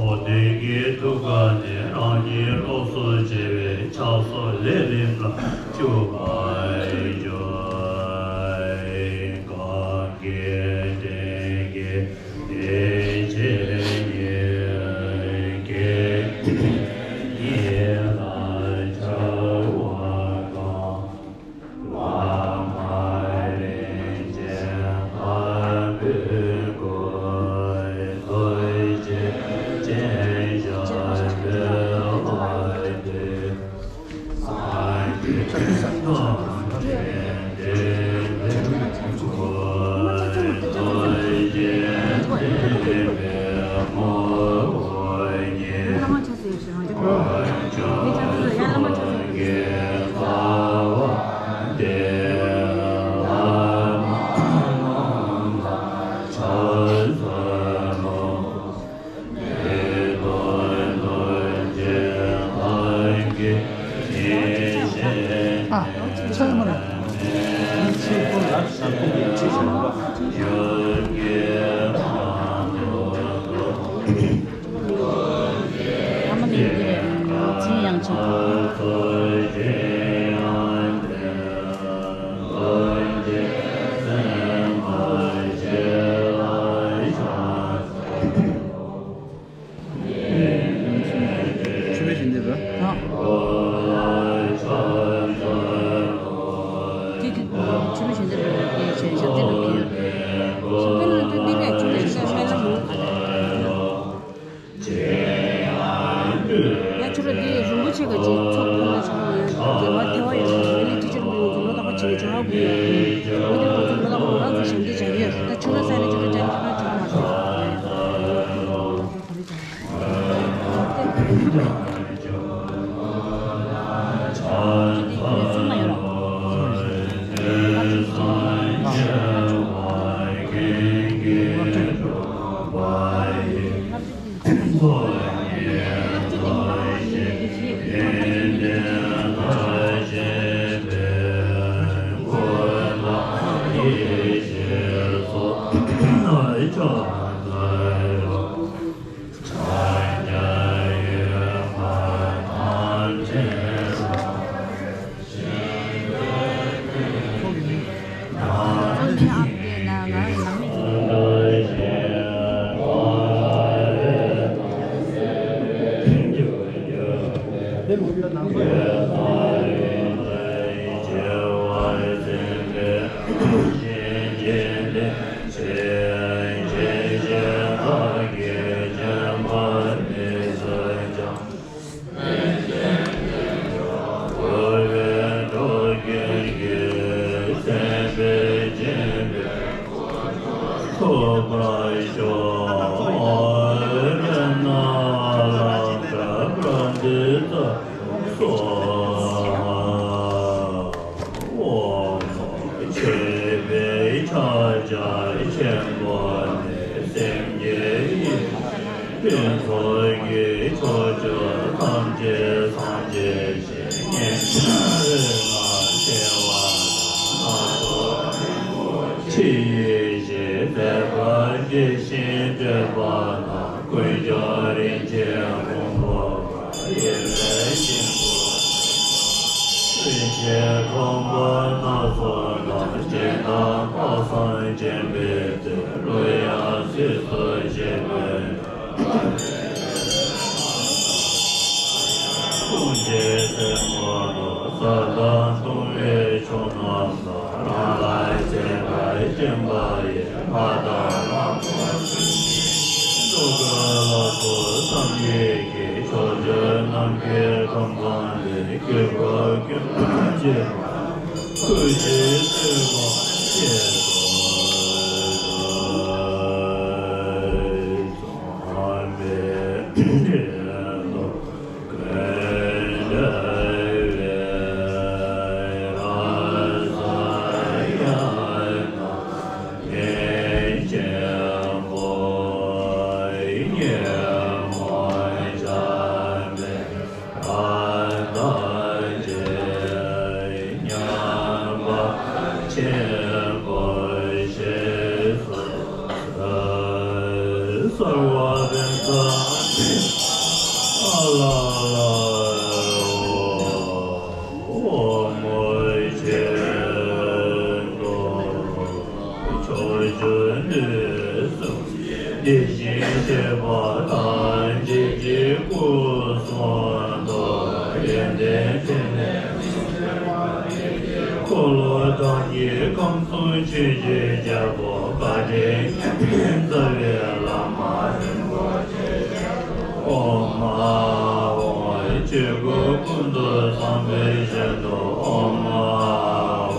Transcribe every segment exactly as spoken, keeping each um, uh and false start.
ཚོགས་སྡེ་གི་ཐུགས་ཀ་ནས་རང་ཉིད་སློབ་གསོ་བྱེད་པའི་ཕྱག་སོར་ལས་རིམ་ལ་བཅུག་པར་ཞུ། གང་གི་དྲིན་གྱིས་དེ་ཕྱིར་ཉིད་ཀྱི་ཉིད་ལ་འཆར་བ་གང་། ཨ། ཆ་ཡ་མ་རེད། ཨ་མ་ནི་འདི་རེད། ཚེ་ཡང་ཆེ། ཆོས་པའི་ཞལ་འདེབས་པ། དེ་དེ་ཆོས་པའི་ཞལ་འདེབས་པ་ལ་དེ་ཞལ་ཞལ་འདེབས་པ་གི། ཞལ་འདེབས་ལ་དེ་འདི་རེད། ཆོས་པའི་ཞལ་འདེབས་སྨན་ལམ་ལུགས། ཡ་ཁྱོད་ར་འདི་རིན་པོ་ཆེ་ག་ཅིག་ཚོགས་ཁོ་ན་ཆོག་ཡ་དགེ་བ་དེ་བ་ཡོད་ན་མི་ལི་ཁྲི་ཆོར་མི་ཡོང་ཚོ་ལོ་ཏག་པ་བྱེད་ཀྱི་ཆོག་ཧ་གོ་ཡ། འོ་དེ་ཁོ་ཚོ་ལོ་ཏག་པ་རང་ཚོ་ཞལ་འདེབས་བྱ་གི་ཡོད། ད་ཁྱོད་ར་ས་རེ་ཁྱོད་ར་ཅན་ཁྱོད་ར་ཆོག་མ་ཆོག་ཡ། ཆོས་པའི་ཕྱག་རྒྱ་ཆེན་པོ་ནི་སེམས་བསྐྱེད་ཡིན། ཕུན་ཚོགས་ཀྱི་ཕྱོགས་བཅུ་ཐམས་ཅད་སངས་རྒྱས་ཞིང་མཉན་ཡོད་ལ་བདེ་བ་དང་སྣ་ཚོགས་ཕྱི་ཡི་ཞིང་མཛེས་པ་སྐྱེ་ཞིང་བཀྲེས་པ་དང་། ཀུན་ཀྱང་རིན་ཆེན་ཕུང་པོ་གང་། ཡིད་ལ་ཞིམ་པོ་ལྟོས་པ། ཀུན་གྱི་ཁང་པ་སྣ་ཚོགས་དང་། སྦྱིན་བདག་དཔག་བསམ་བརྗིད་པའི་མཐུས། ཀླུ་ཡང་སྲིད་སུ་གཤེགས་པའི་ལྷ། ཀུན་གྱི་སེམས་པ་ལ། ས་དང་བསྟོད་པའི་མཆོག་རྣམས་དང་། རང་ལ་སྤྱད་པའི་སྦྱིན་པ་ཡིས། ལྷ་དང་ལྷ་མོ་འགྲོ་ཀུན་ལ་ཕུལ་བསམ་ཡས་ཀྱི། ཕྱོགས་བཅུ་ནམ་མཁའི་ཁམས་གང་དུ། སྐྱེ་འགྲོ་ཀུན་ལ་སྤྱད་པ། ཀུན་གྱི་བསྟོད་པ་བཅས་སུ་བསམ་པའི་དོན་ལ། གསལ་བ་བེ་ས་ཨ་ལ་ལ་ཨོ་མོ་ཆེ་ཏོ་ཕྱོགས་བཅུ་ནས་གསུང་བདེ་ཞིང་གཤེགས་པ་ཐམས་ཅད་ཀྱི་སྐུ་གསུང་ཐུགས་ཡོན་ཏན་ཕྲིན་ལས། འཁོར་ལོ་ཐམས་ཅད་ཁམས་གསུམ་ཆོས་ཀྱི་རྒྱལ་པོ་བཀའ་དྲིན་རྩ་བའི་བླ་མ་རིན་པོ་ཆེ། ཨོཾ་ཨཱཿཧཱུྃ། ཆོས་སྐུ་ཀུན་ཏུ་བཟང་པོའི་ཞལ་དུ། ཨོཾ་ཨཱཿཧཱུྃ།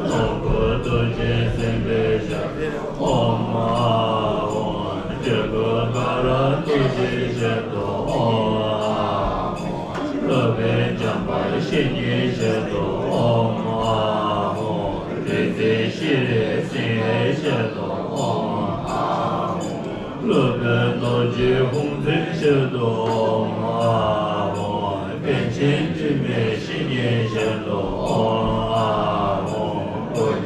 ནོར་བུ་རྡོ་རྗེ་སེམས་དཔའི་ཞལ་དུ། ཨོཾ་ཨཱཿཧཱུྃ། སྤྲུལ་སྐུ་ཀ་ར་རྡོ་རྗེའི་ཞལ་དུ། ཨོཾ་ཨཱཿཧཱུྃ། སློབ་དཔོན་འཇམ་དཔལ་བཤེས་གཉེན་ཞལ་དུ། ཨོཾ་ཨཱཿཧཱུྃ། རིག་འཛིན་ཤྲཱི་སིང་ཧའི་ཞལ་དུ། ཨོཾ་ཨཱཿཧཱུྃ། སློབ་དཔོན་རྡོ་རྗེ་ཧཱུྃ་མཚན་ཞལ་དུ། ཨོཾ་ཨཱཿཧཱུྃ། པཎ་ཆེན་དྲི་མེད་བཤེས་གཉེན་ཞལ་དུ། ཨོཾ་ཨཱཿཧཱུྃ།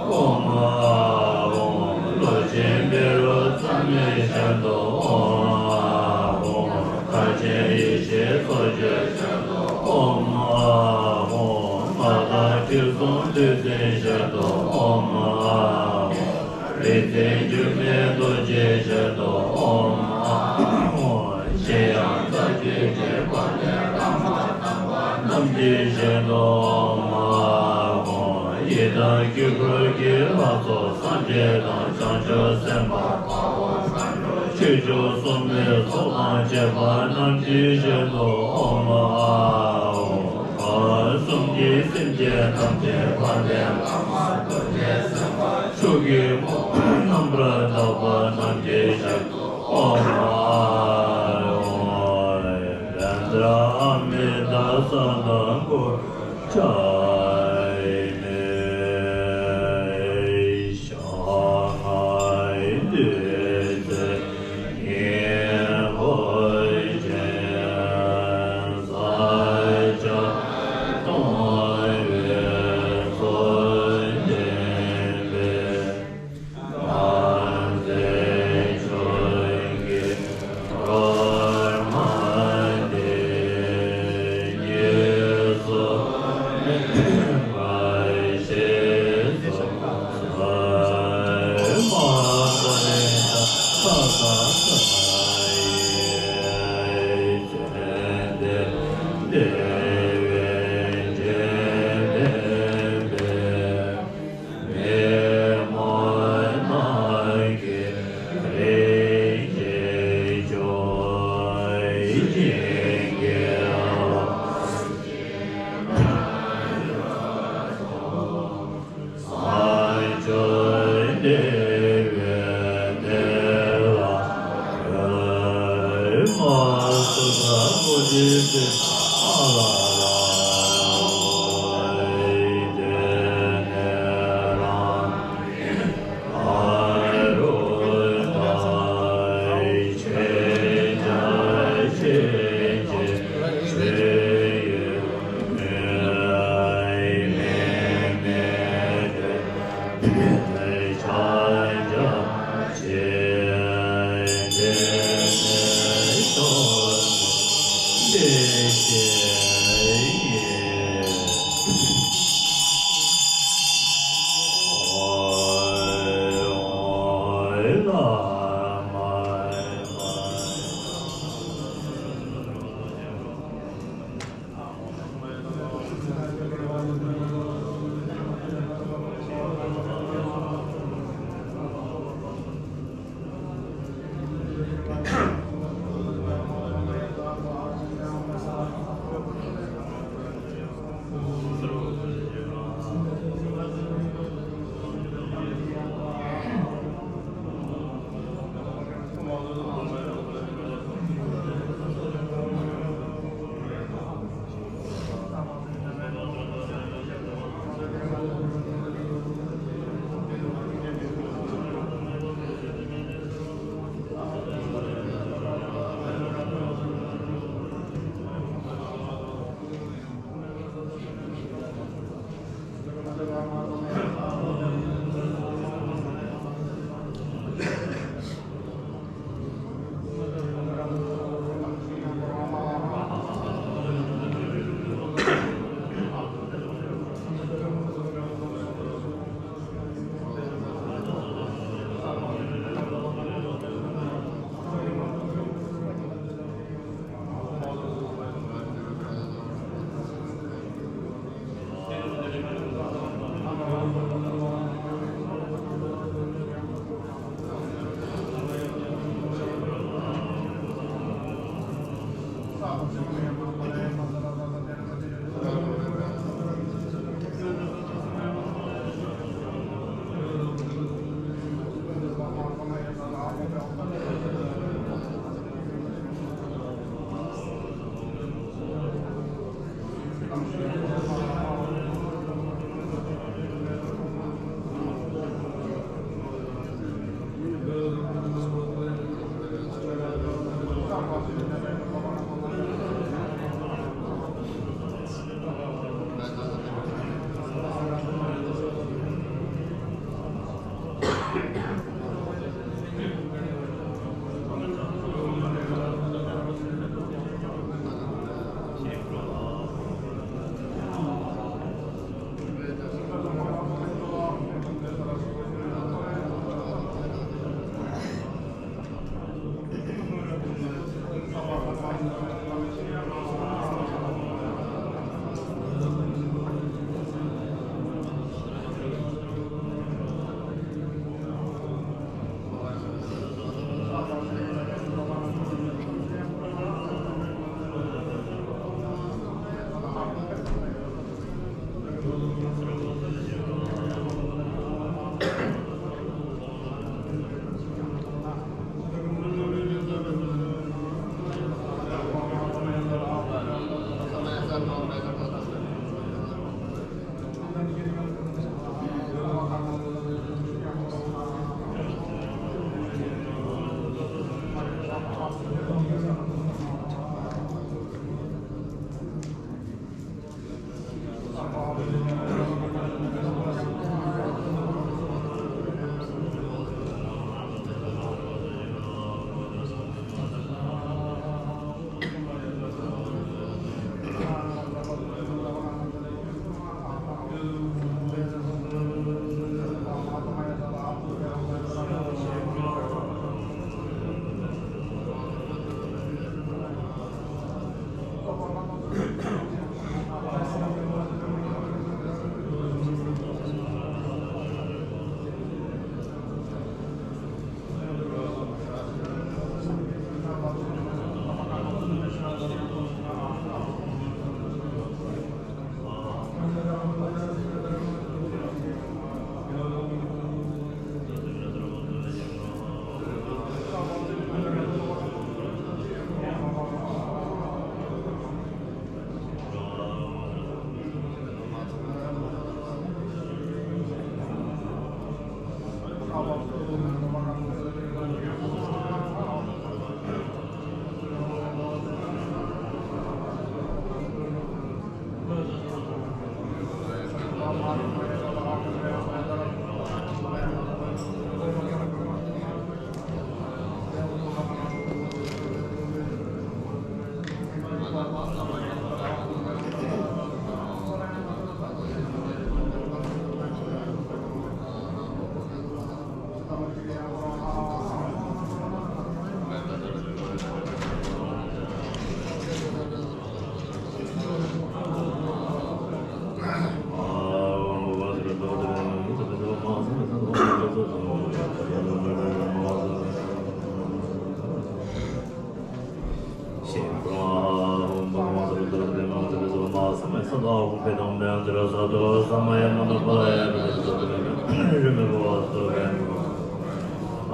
ཨོཾ་ཨཱཿཧཱུྃ། ཀླུ་ཆེན་བཻ་རོ་ཙ་ན་ཞལ་དུ། ཨོཾ་ཨཱཿཧཱུྃ། མཁའ་སྤྱན་ཡེ་ཤེས་ཚོགས་མཆོད་ཞལ་དུ། ཨོཾ་ཨཱཿཧཱུྃ། མ་དག་ཁྲི་སྲོང་ལྡེ་བཙན་ཞལ་དུ། ཨོཾ་ཨཱཿཧཱུྃ། རིག་འཛིན་འགྱུར་མེད་རྡོ་རྗེ་ཞལ་དུ། ཨོཾ་ཨཱཿཧཱུྃ། གཞན་ཡང་རྩ་བརྒྱུད་ཀྱི་དཔལ་ལྡན་བླ་མ་དམ་པ་རྣམས་ཀྱི་ཞལ་དུ། ཨོཾ་ཨཱཿཧཱུྃ། ཡི་དམ་དཀྱིལ་འཁོར་གྱི་ལྷ་ཚོགས་སངས་རྒྱས་དང་བྱང་ཆུབ་སེམས་དཔའ་དཔའ་བོ་ཆོས་སྐྱོང་སྲུང་མའི་ཚོགས་དང་བཅས་པ་རྣམས་ཀྱི་ཞལ་དུ། ཨོཾ་ཨཱཿཧཱུྃ། གསུམ་གྱི་སེམས་ཅན་ཐམས་ཅད་དཔལ་ལྡན་བླ་མ་རྡོ་རྗེ་སེམས་དཔའ་མཆོག་གི་དབང་པོ་རྣམ་པར་དག་པ་རྣམས་ཀྱི་ཞལ་དུ། ཨོཾ་ཨཱཿཧཱུྃ། བཛྲ་ཨ་མི་ཏ་ས་དང་པོ་ཅ་ནི། ཞག་ལྔའི་དུས་ཚོད་སྙིང་པོ་ཅན། ས་སྐྱ་སྟོང་པའི་ཚོགས་བསྟན་པའི་རྣམ་མཛེས་ཆོས་ཀྱི་སྒྲོན་མ་འདི་ཉིད་སུ་མེད་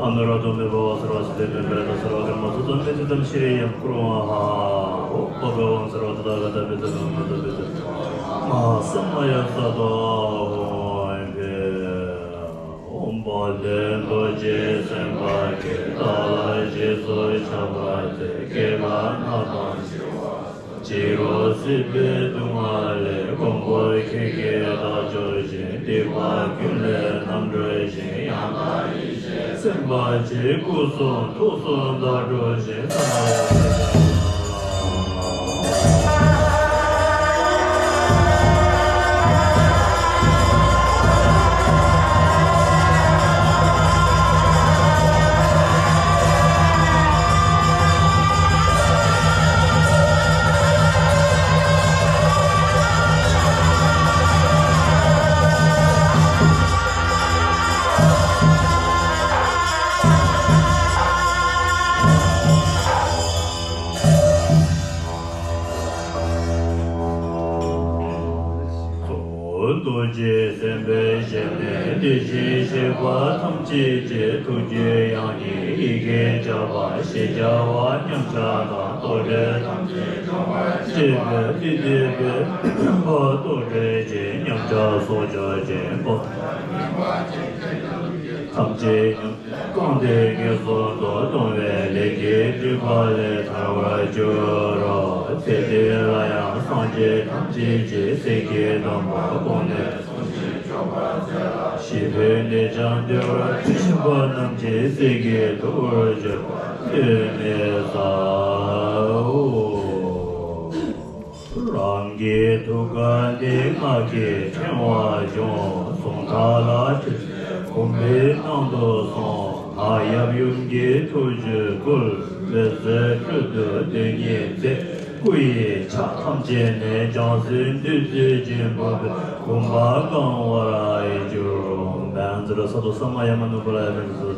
ཨ་ནུ་ར་དོ་མེ་བོ་སུ་ར་སི་ཏེ་མེ་བེ་ཏ་སུ་ར་ཀར་མ་སུ་ཏོ་མེ་ཏི་ཏམ་ཤྲི་ཡམ་ཀུར་བ་ཧ། ཨོ་བྷ་ག་ཝན་སརྦ་ཏ་ཐཱ་ག་ཏ་པི་ཏ་ཀར་མ་ཏ་པི་ཏ་མ་ཧཱ་ས་མ་ཡ་ས་ཏྭ་ཧཱུྃ་ཕཊ། ཨོཾ་དཔལ་ལྡན་རྡོ་རྗེ་སེམས་དཔའ་ཁྱེད། བདག་ལ་རྗེས་སུ་ཆགས་པ་དེས། བགེགས་ལ་མནར་དང་ཞི་བར་བྱེད། ཕྱི་རོ་སྲིད་པའི་སྡུག་བསྔལ་ལས། མགོན་པོ་ཁྱེད་ཀྱིས་བདག་སྐྱོབ་ཅིང་། སྡིག་པ་ཀུན་ལས་རྣམ་སྒྲོལ་ཞིང་། ཡང་དག་ཡེ་ཤེས་སེམས་དཔའ་ཆེ། སྐུ་གསུང་ཐུགས་གསུམ་བདག་སྒྲུབ་ཅིང་། ས་མ་ཡ། རྡོ་རྗེ་སེམས་དཔའི་ཞལ་ནས། དེ་བཞིན་གཤེགས་པ་ཐམས་ཅད་ཀྱི། ཐུགས་ཀྱི་དབྱངས་ཀྱི་ཡི་གེ་བརྗོད་པ། ཞེས་བྱ་བ་མཉམ་གཞག་དང་། རྟོག་བྲལ་ཐམས་ཅད་སྦྱོང་བར་བྱེད་པའི། ཏི་ཏི་པའི་བར་རྟོག་བྲལ་ཅིང་། མཉམ་གཞག་སོགས་བྱ་ཞིང་། ཐམས་ཅད་ཉམས་བསྐང་སྟེ་ངན་སོང་དུ་ལྟུང་བའི་ལས་ཀྱི་སྒྲིབ་པ་ལས་ཐར་བར་འགྱུར་རོ། ཚེ་འདི་ལ་ཡང་སངས་རྒྱས་ཐམས་ཅད་ཀྱིས། སྲས་ཀྱི་སྡོམ་པ་བསྐོངས་ནས་སྲུང་ཞིང་སྐྱོབ་པར་མཛད་ལ། ཞེས་པས་ནད་ཀྱང་བདེ་བར་གཤེགས་པ་རྣམས་ཀྱི། སྲས་ཀྱི་ཐུ་བོར་གྱུར་པ་སྟོན་མི་ཟའོ། རང་གི་ཐུགས་ཀ་ནས་སྔགས་ཀྱི་ཕྲེང་བ་བྱུང་། གཟུངས་ཐག་ལ་འཁྲིལ་ནས་བུམ་པའི་ནང་དུ་སོང་། ལྷ་ཡབ་ཡུམ་གྱི་ཐུགས་རྒྱུད་བསྐུལ། འོད་ཟེར་སྤྲོ་བསྡུ་རྡུལ་སྙེད་མཛད། སྐུ་ཡི་ཕྱག་ཐམས་ཅད་ནས་བྱང་སེམས་བདུད་རྩི་བྱིན་ཕོབ་པས། བུམ་པ་གང་བར་འགྱུར་རོ། བཛྲ་སཏྭ་ས་མ་ཡ་མ་ནུ་པ་ལ་ཡ་མ་ནུ་སོ་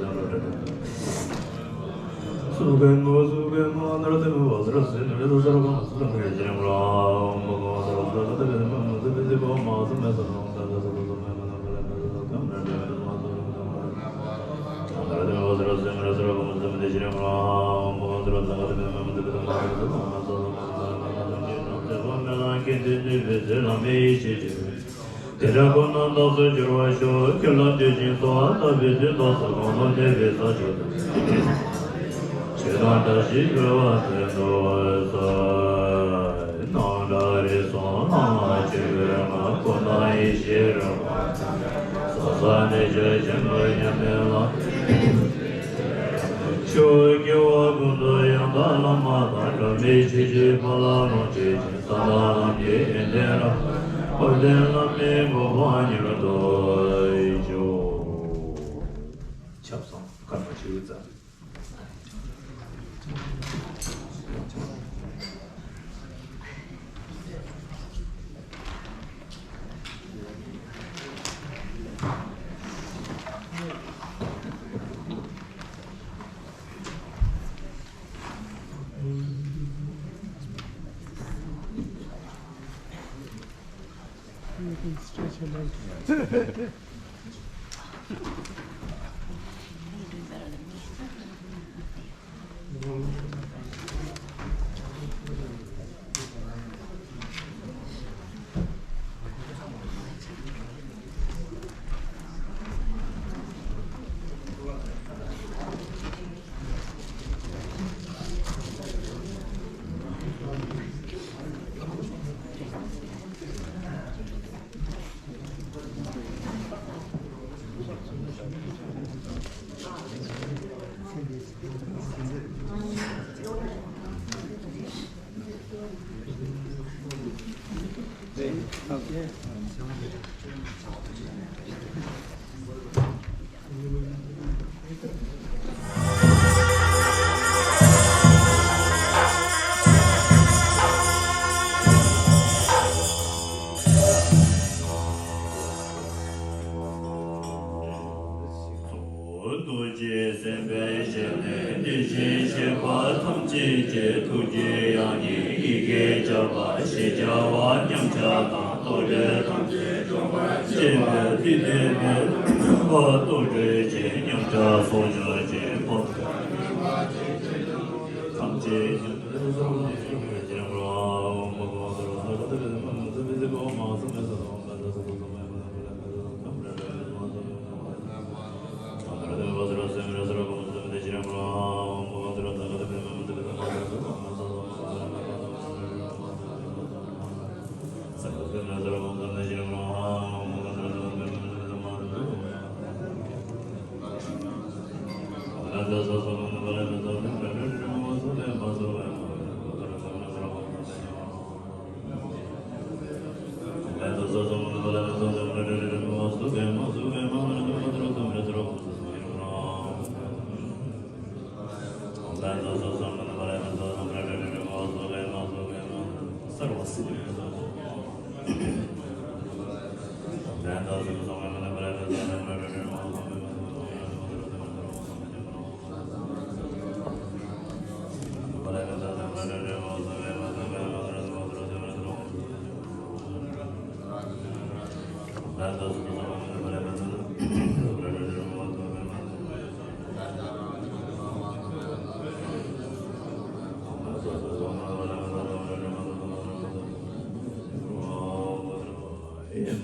སོ་ནོ་ཏྲ་ཏྲ། དེ་འདྲ་ཁོ་ན་བདག་སོགས་འགྱུར་བར་ཤོག་ཁྱོད་ལ་འདོད་ཅིང་གསོལ་བ་བཏབ་པའི་དུས་བདག་སོགས་གང་དུ་གནས་པའི་ས་ཕྱོགས་དུ། ཆོས་དང་བཀྲ་ཤིས་འཕེལ་བ་དོན་དུ་གསོལ། སྣང་གྲགས་རིག་གསུམ་ལྷ་ཆེན་པོའི་ངག་ཁོ་ན་ཡེ་ཤེས་རབ། ས་ས་ནས་ཆོས་ཆེན་པོ་མཉམ་པའི་ལམ། ཆོས་ཀྱི་འོག་ཀུན་ཏུ་ཡང་དག་བླ་མ་དང་། འགྲོ་མི་ཆོས་ཀྱི་ཕ་ལ་ལོངས་སྤྱོད་ཅིང་། ས་དང་ལམ་གྱི་ཡོན་ཏན་རབ། འཁོར་འདས་ལ་མི་འགོག་པ་ཉིད་དུ་འཇུག་ཆབ་གསང་ཀརྨ་ཆོས་ཚང་། You can stretch your legs. ཐུགས་རྗེ་སེམས་དཔའི་ཞལ་ནས། དེ་བཞིན་གཤེགས་པ་ཐམས་ཅད་ཀྱི། ཐུགས་ཀྱི་དབྱངས་ཀྱིས་ཡི་གེ་བརྒྱ་པ། ཞེས་བྱ་བ་མཉམ་གཞག་དང་། རྡོ་རྗེ་ཐམས་ཅད་འཇོམས་པར་བྱེད་པ། ཏི་ཏི་མེ་ཏོག་བཀོད་པ། རྡོ་རྗེ་ཅན། མཉམ་གཞག་སོགས་ཀྱང་བྱེད་པ། ཐམས་ཅད་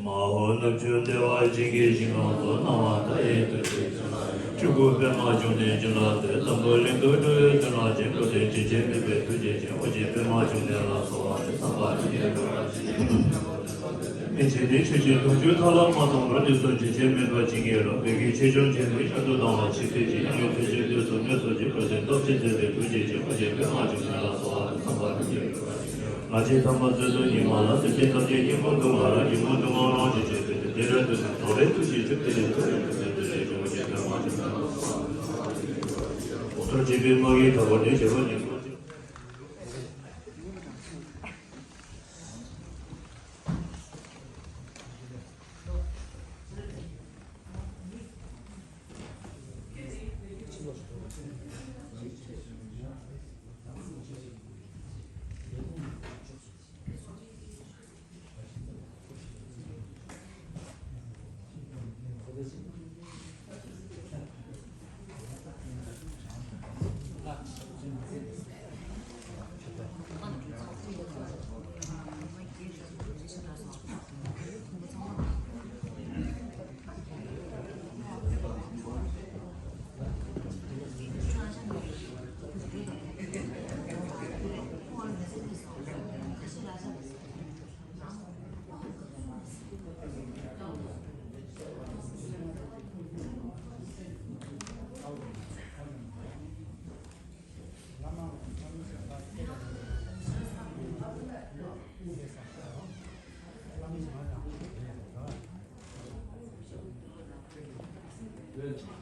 མ་འོངས་ནུབ་ཕྱོགས་བདེ་བ་ཅན་གྱི་ཞིང་ཁམས་སུ། སྣང་བ་མཐའ་ཡས་ཐུགས་རྗེ་ཅན། སྤྲུལ་སྐུ་པདྨ་འབྱུང་གནས་ཀུན་ལ་བསྟོད། འཛམ་བུ་གླིང་དུ་སྤྲུལ་བའི་དོན་རླབས་ཅན། འགྲོ་དོན་སྤྱི་ཆེན་མེད་པའི་ཐུགས་རྗེ་ཅན། ཨོ་རྒྱན་པདྨ་འབྱུང་གནས་ལ་གསོལ་བ་འདེབས། བསམ་པ་ཐུགས་རྗེ་ཆེན་པོས། མི་ཕྱེད་དེ་ཆོས་ཀྱི་དུང་ཆོས་མཐའ་ལ་མ་སྟོངས་པར། དུས་གསུམ་སྤྱི་ཆེན་མེད་པར་བྱིན་གྱིས་རློབས། བོད་ཀྱི་ཆོས་སྐྱོང་ཆེན་པོའི་ཞལ་དུ་ལྡང་བ་ཆེ་ཐོས་ཀྱི། ཡང་ཡང་ཐོས་བྱས་བློས་བཏང་སྨོན་ཚོགས་ཀྱི། འགྲོ་དོན་སྟོབས་ཆེན་མཛད་པའི་ཐུགས་རྗེ་ཅན། ཨོ་རྒྱན་པདྨ་འབྱུང་གནས་ལ་གསོལ་བ་འདེབས། བསམ་པ་ཐུགས་རྗེ་ཆེན་པོས། ང་བཅས་དམ་པ་རྩ་བརྒྱུད་ཉི་མ་ལ། སེམས་ཅན་ཐམས་ཅད་སྙིང་ཁོང་གདུང་བ་ར། ཉོན་མོངས་སྡུག་བསྔལ་རང་བཞིན་བྱས་པའི་དེ་ར་དོན་དུ་རྡོ་རེ་ཐུགས་རྗེ་ཆེན་པོས་ཐུགས་རྗེ་ཆེན་པོས་ཐུགས་རྗེ་ཆེན་པོས་ཐུགས་རྗེ་ཆེན་པོས། འོ་ཐུགས་རྗེ་ཆེན་པོས། མ་གི་དྲག་པོ་འདི་བྱེད་པོ་ཉིད། ཁམས།